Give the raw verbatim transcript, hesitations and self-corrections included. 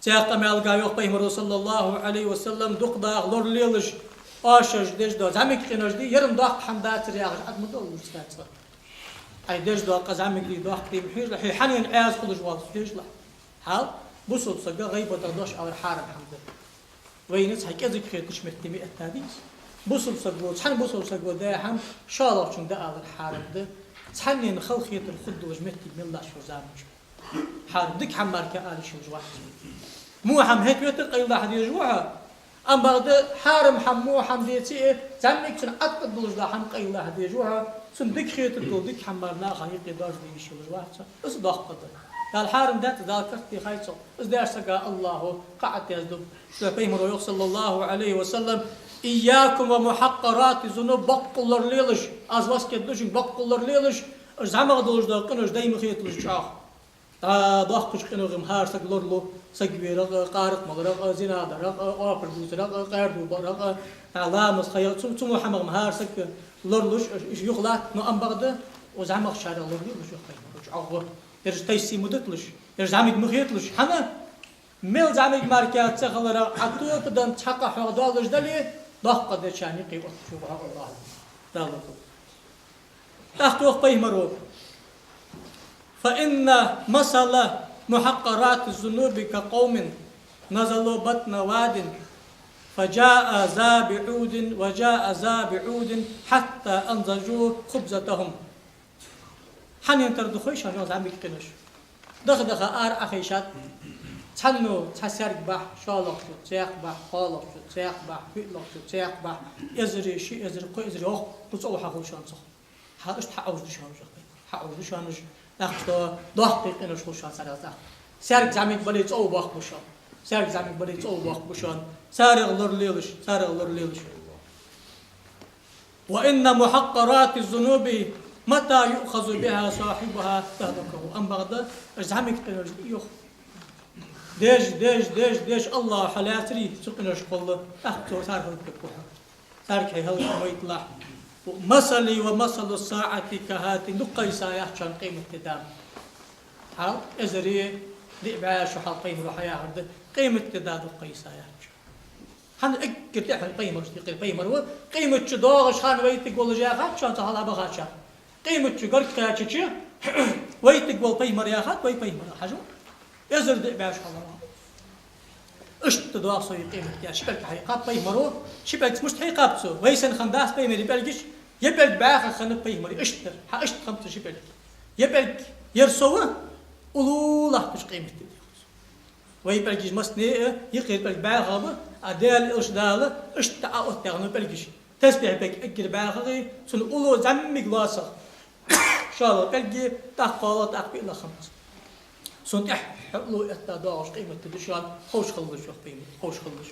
Цхьаькха къамаьлага йоах пайхамаро, саллаллахӀу Ӏалайхи ва саллам, дукха даха лоралелаш, оаш деш дола зӀамига къинош да, ер-м доккха хӀама дацар яхаш Ӏа ма доллалаш царца. Хьай деш дола къа зӀамига дий, доккха дий ма хьежалахь, хьо хьанна Ӏаьса хулаш воалл хьежалахь. Хьал, бусалба сага гӀийбатах дош алар хьарам хӀама да. Вайна цхьа кӀезига хеташ метте ма этта дий из. Бусалба саго, цхьан бусалба саго даь хӀама шоллагӀчунга дӀаалар хьарам да. Цхьаннена халахетар хургдолаш моттиг мел латташ ва заман чу. Хьарам, дика хӀама мара ала йиш йолаш вац. Во хӀама хӀета вета къайладахьа дезаш ва хьо. Амма бакъда хьарам хӀама, во хӀама деце а, зӀамига цунна Ӏаткъа долаш дола хӀама къайладахьа дезаш ва хьо. Цунна дика хетаргдола дика хӀама мара наха юкъе доаржаде йиш йолаш вац. Из доккха къа да. Дала хьарам даьд, Дала карт дийхай цох. Из деш сага АллахӀо кхаъ тӀа язду. Шоай пайхамаро йоах, саллаллахӀу Ӏалайхи ва саллам: «إياكم ومحقرات الذنوب», боккъал лоралелаш, аз васкет ду шуга, боккъал лоралелаш, уж зӀамагӀа долаш дола къинош дай ма хеталаш чӀоагӀа. ДӀадоаккхача къинойх-м хӀара саг лоралу, саг верах а, къаракъ маларах а, зина дарах а, оапаш бувцарах а, къаьрдув баарах а, дӀа ламаз ха яр, цу, цу мо хӀамах-м хӀара саг лоралуш, уж юхалатт, но амма бакъда укх зӀамагӀчарех лоралелаш, йоах пайхамаро, чӀоагӀа. Ераш тайса ма диталаш, ераш зӀамига ма хеталаш. ХӀана? Мел зӀамига мара ца хиларах Ӏа тоба даь цхьа къа хьох доаллаш дале, доккха къа дечарна юкъе отташ ва хьо АллахӀа. Дала лорадолда. ТӀаккха йоах пайхамаро: «فإن مثل محقرات الذنوب كقوم نزلوا بطن واد فجاء ذا بعود وجاء ذا بعود حتى أنضجوا خبزتهم». Хьанна тара да хой шоана зӀамига къинош? Даха-даха ара Ӏохайшад. Цхьанне цхьа саьрг бахь, шоллагӀчо цхьаькха бахь, кхоалагӀчо цхьаькха бахь, пхиълагӀчо цхьаькха бахь, эзари, ши эзари, кхо эзари, йоах, цӀов хьахул шоана цох. Хьа, иштта хьаӀовжаду шоана уж, хьаӀовжаду шоана уж. ТӀаккха доккхий къинош хул шоана царех тӀаккха. Саьрг зӀамига бале, цӀов боккха ба шоана. Саьрг зӀамига бале, цӀов боккха ба шоана. Царех лоралелаш, царех лоралелаш. «وإن محقرات الذنوب متى يؤخذ بها صاحبها تهلكه». Амма бакъда, уж зӀамига къинош да, йоах. Деш, деш, деш, деш, АллахӀа хьо лаьцаре, цу къиношкахула, тӀаккха цо царех хӀалаквергва хьо. Царех хьо хӀалаквайталахь. «مثلي ومثل الساعة كهاتين», дукха кхайса яц шоана къематди да. Хьал, эзари диъ бӀаь шу хьалха пайхамаро хьаяхар да, къематди да дукха кхайса яц шоана. ХӀана? Эггара тӀехьара пайхамарашта юкъера пайхамар ва. Къемат чу доагӀаш хана вайтаргволаш яхад шоана цу хьалха бахача. Къемат чу гарга кхаьчача вайтаргвола пайхамар яхад вай пайхамар, хьажал. Эзар диъ бӀаь шу хьалха. Иштта доагӀа со из къематди, яхаш, ши пӀелг хьекхаб пайхамаро. Ши пӀелгаца мишта хьекхаб цо? Вай санна хиннадац пайхамара пӀелгаш. Ер пӀелг бӀаьха хиннаб пайхамара, иштта. Хьа, иштта хиннаб цун ши пӀелг. Ер пӀелг, ер сов, уллув латташ къематди да. Вай пӀелгаш массане а, юкъера пӀелг бӀаьха ба, а Даьла Элчано, Дала иштта Ӏооттадаьд пӀелгаш. Тасбихь пӀелг эггара бӀаьхагӀа, цун уллув зӀамига лоацагӀа. ШоллагӀа пӀелг, тӀаккха кхоалагӀа, тӀаккха пхиълагӀа хиннаб цун. Цунна тӀехьа уллув этта доагӀаш къематди да шоана, ховш хилалаш, йоах пайхамаро, ховш хилалаш.